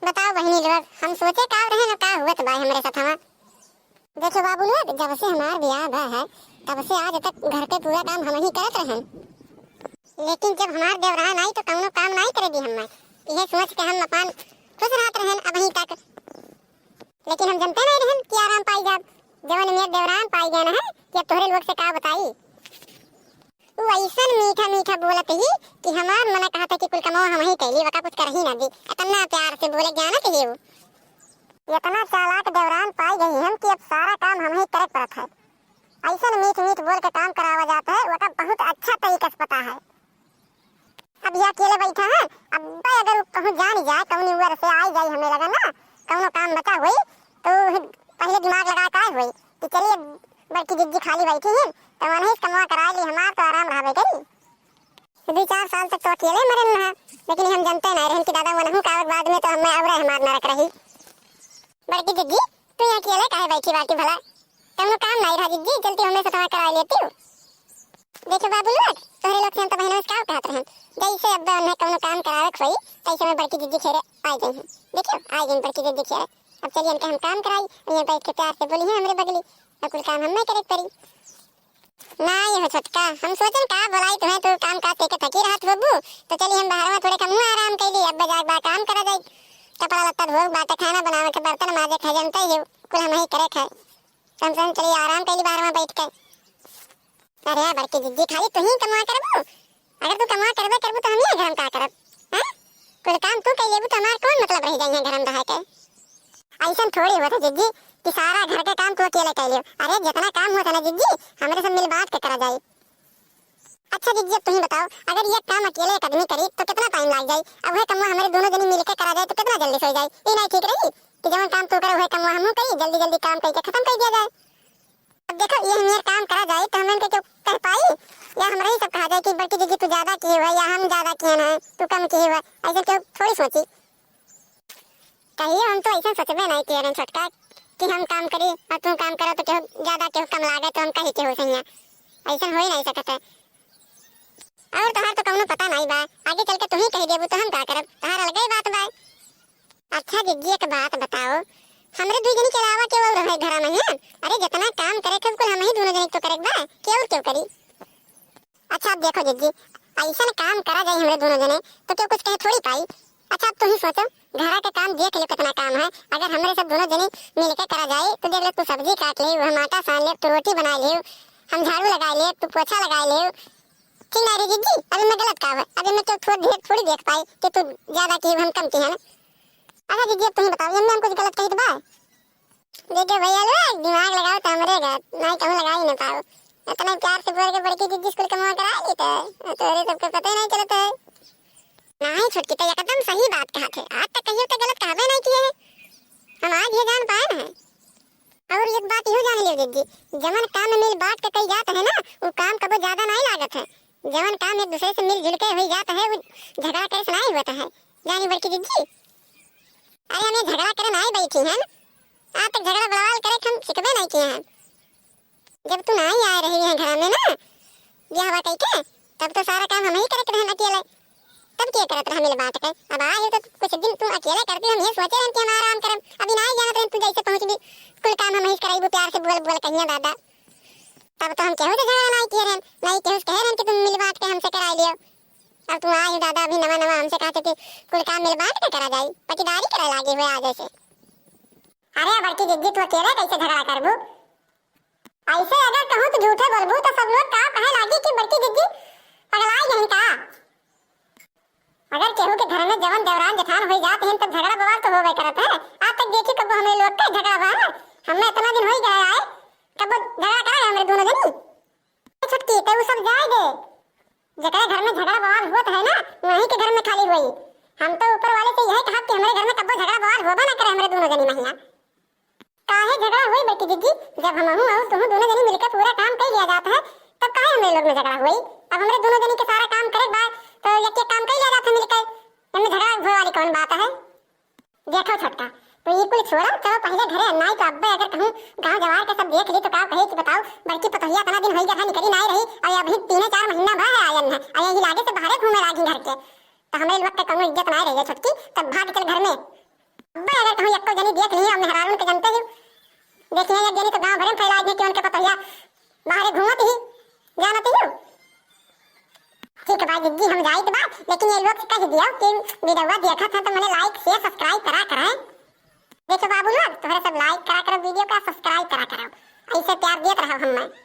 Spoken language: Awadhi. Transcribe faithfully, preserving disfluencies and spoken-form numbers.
बताओ बहिनी लोग, हम सोचे का रहे न का हुआ तो भाई हमरे साथ हमार। देखो बाबू लोग, जब से हमार ब्याह भा है, तब से आज तक घर के पूरा काम हम ही करत रहन। लेकिन जब हमार देवरान आई तो कौनो काम नहीं करे दी हमें। यह सोच के हम अपन खुश रहत रहन अबहीं तक। लेकिन हम जनते नहीं रहन कि आराम पाई जाब। जवन मेर देवरान पाई गए न है कि अब तोहरे लोग से का बताई। उ ऐसन मीठा मीठा बोलत ही कि हमार मन कहत है कि कुल कमवा हम ही कैली, वका कुछ कर ही ना दी। इतना प्यार से बोले जानत ही उ। इतना चालाक देवरान पाई गई हम कि अब सारा काम हम ही करे पड़त है। ऐसन मीठ मीठ बोल के काम करावा जात है, वका बहुत अच्छा तरीका से पता है। अब ये अकेले बैठा है, अब अगर उ कहूँ जान जाए, कौनी उम्र से आई जाए हमें लगा ना, कौनो काम बचा हुई, तो पहले दिमाग लगा का हुई कि चलिए बड़की जिज्जी खाली बैठी है, तो वहीं से कमवा करा ली, हमार तो आराम रहबे करी। दो चार साल तक तो अकेले मरन रहा, लेकिन हम जनते नहीं रहन कि दादा वनहु का बाद में तो हमें अब रहे हमार नरक रही। बड़की जिज्जी, तू यहाँ अकेले काहे बैठी बाटी भला? कौनो काम नहीं रहा जिज्जी, चलती हमें से थोड़ा करा लेती हूँ। देखो बाबू लोग, तोहरे लोग से हम तो बहनों से का कहत रहन, जैसे अब उन्हें कौनो काम करावे के होई, तैसे में बड़की जिज्जी खेरे आ गई हैं। देखियो, आ गई बड़की जिज्जी खेरे। अब चलिए इनके हम काम कराई, और ये बैठ के प्यार से बोली है हमरे बगली, और कुल काम हमें करे के पड़ी। ना ये हो छोटका, हम सोचन का बोलाई तुम्हें, तू काम काज के थकी रहत होबू, तो चली हम बाहर में थोड़े कम आराम कर ली, अब जाके बा काम करा जाई। कपड़ा लत्ता धोए बाटे, खाना बनावे के, बर्तन माजे के, जनते ही कुल हम ही करे खाए। तो हम सोचन चली आराम कर ली बाहर में बैठ के। अरे बड़की जिज्जी, खाली तू ही कमवा करबू? अगर तू कमवा करबे करबू तो हम ये घर में का करब? हैं? कुल काम तू कर लेबू तो हमार कौन मतलब रह जाई है घर में रह के? ऐसन थोड़ी होत है जिज्जी कि सारा घर के काम तू अकेले कर लियो। अरे जितना काम होत है ना जिज्जी, हमरे सब मिल बांट के करा जाई। अच्छा जिज्जी, अब तू ही बताओ, अगर ये काम अकेले एक आदमी करी तो कितना टाइम लाग जाई? अब वह कमवा हमरे दोनों जनी मिलके करा जाए तो कितना जल्दी से हो जाए? ये नहीं ठीक रही कि जवन काम तू करे वह कमवा हमहू करी, जल्दी जल्दी काम करके खत्म कर दिया जाए। अब देखो, ये हमार काम करा जाए तो हमन के क्यों कह पाई? या हमरा ही सब कहा जाए कि बड़की जिज्जी तू ज्यादा किए हुआ या हम ज्यादा किए ना, तू कम किए हुआ, ऐसे क्यों थोड़ी सोची। कहिए हम तो ऐसा सोचबे नहीं किए रहन छोटका कि हम काम करी और तू काम करो तो क्यों ज्यादा क्यों कम लागे तो हम कही क्यों सही है, ऐसा हो ही नहीं सकता है। और तोहार तो कौनो पता नहीं बा, आगे चल के तू ही कह देबू तो हम का करब, तोहार अलगे ही बात बा। अच्छा जिज्जी, एक बात बताओ, हमरे दुई जनी के अलावा केहू और रहे घरा में है? अरे, जितना काम करे के कुल हम ही दोनों जनी तो करे के बा, केहू और केहू करी? अच्छा, अब देखो जिज्जी, ऐसन काम करा जाए हमरे दोनों जने, तो केहू कुछ कहे थोड़ी पाई। अच्छा, अब तू ही सोचो, घरा के काम देख लो, कितना काम है। अगर हमरे सब दोनों जनी मिलके करा जाए, तो देख लो, तू सब्जी काट ले, हम आटा सान ले, तू रोटी बना ले, हम झाड़ू लगा ले, तू पोछा लगा ले। ठीक ना रे जिज्जी, अभी मैं गलत काम है, अभी मैं केहू थोड़ी देख, थोड़ी देख पाई कि तू ज्यादा की हम कम की है ना। अच्छा जिज्जी, अब तू ही बताओ, ये में हम कुछ गलत कही तो बा? देखो भैया लोग, दिमाग लगाओ तो हमरे गा, नहीं कहूँ लगा ही ना पाओ। इतना प्यार से बोल के बड़की जिज्जी स्कूल कमवा करा ली तो, तोरे सबके पता ही नहीं चलता है। नहीं छोटकी, तो एकदम सही बात कहा थे, आज तक कहियो तो गलत कहबे नहीं किए है, हम आज ये जान पाए ना है। और एक बात यो जान लियो जिज्जी, जवन काम में मिल बांट के कई जात है ना, वो काम कबो ज्यादा नहीं लागत है। जवन काम एक दूसरे से मिलजुल के हुई जात है, वो झगड़ा करे से नहीं होता है। जानी बड़की जिज्जी, अरे हम ये झगड़ा करे नहीं बैठी हैं, आज तक झगड़ा बवाल करे हम सीखबे नहीं किए हैं। जब तू नहीं आए रही है घर में ना, ब्याह हुआ कही के, तब तो सारा काम हम ही करे के रहन अकेले। तब के करत रहा मिल बांट के? अब आए हो तो कुछ दिन तू अकेले करती, हम ये सोचे रहन कि हम आराम करब। अभी ना जानत रहन तू जैसे पहुँच भी, कुल काम हम ही कराइबू प्यार से बोल बोल कहिया दादा। तब तो हम केहू से झगड़ा नहीं किए रहन, नहीं केहू से कहे रहन कि तुम मिल बांट के हमसे कराई लियो। अब तू आए हो दादा, अभी नवा नवा हमसे कहते कि कुल काम मिल बांट के करा जाई, पटीदारी करे लागी हुए आज ऐसे। अरे बड़की जिज्जी, तू अकेले कैसे झगड़ा करबू? ऐसे अगर कहूँ तो झूठे बोलबू तो सब लोग का कहे लागी कि बड़की जिज्जी पगलाई गई का। अगर केहू के घर में जवन देवरान जेठान होई जात हैं, तब झगड़ा बवाल तो होबे करत है। आज तक देखी कबो हमें लोग के झगड़ा बा है? हमें इतना दिन होई गया है, कबो झगड़ा करा है हमरे दोनों जनी? ए छोटकी, ते उ सब जाए दे। जेकरे घर में झगड़ा बवाल होत है ना, वहीं के घर में खाली होई। हम तो ऊपर वाले से यही कहा कि हमरे घर में कबो झगड़ा बवाल होबे ना करे हमरे दोनों जनी महिया। काहे झगड़ा हुई बड़की जिज्जी? जब हमहू और तुहू दोनों जनी मिलके पूरा काम कर लिया जाता है, तब काहे हमरे लोग में झगड़ा हुई? अब हमरे दोनों जनी के सारा काम करे के बाद तो एक एक काम कर लिया जाता है मिलके, इनमें झगड़ा हुए वाली कौन बात है? देखो छोटका, तू ई कुल छोड़ा, चलो पहले घरे, नाई तो अब्बे अगर कहूँ गाँव जवार के सब देख ली तो का कहे कि बताओ, बड़की पतोहिया इतना दिन होई गया था निकली नाई रही, और अभी तीन चार महीना भर है आयन है, और यही लागे से बाहरे घूमे लागी घर के, तो हमरे लोग के कौनो इज्जत नाई रही है छोटकी, तब भाग चल घर में। जनी देख लिहे, हम मेहरारून के जानते ही। देखिए, एक जनी तो गांव भरे में फैला दे कि उनके पतोहिया बाहरे घूमत ही, जानत ही। ठीक बा जिज्जी, हम जाइत बा, लेकिन ये लोग से कह दियो कि वीडियोवा देखत हैं तो मने like, share, subscribe करा कराए। देखो बाबू लोग, तोहरे सब like करा करो, वीडियो का subscribe करा करो, ऐसे प्यार देत रहो हमें।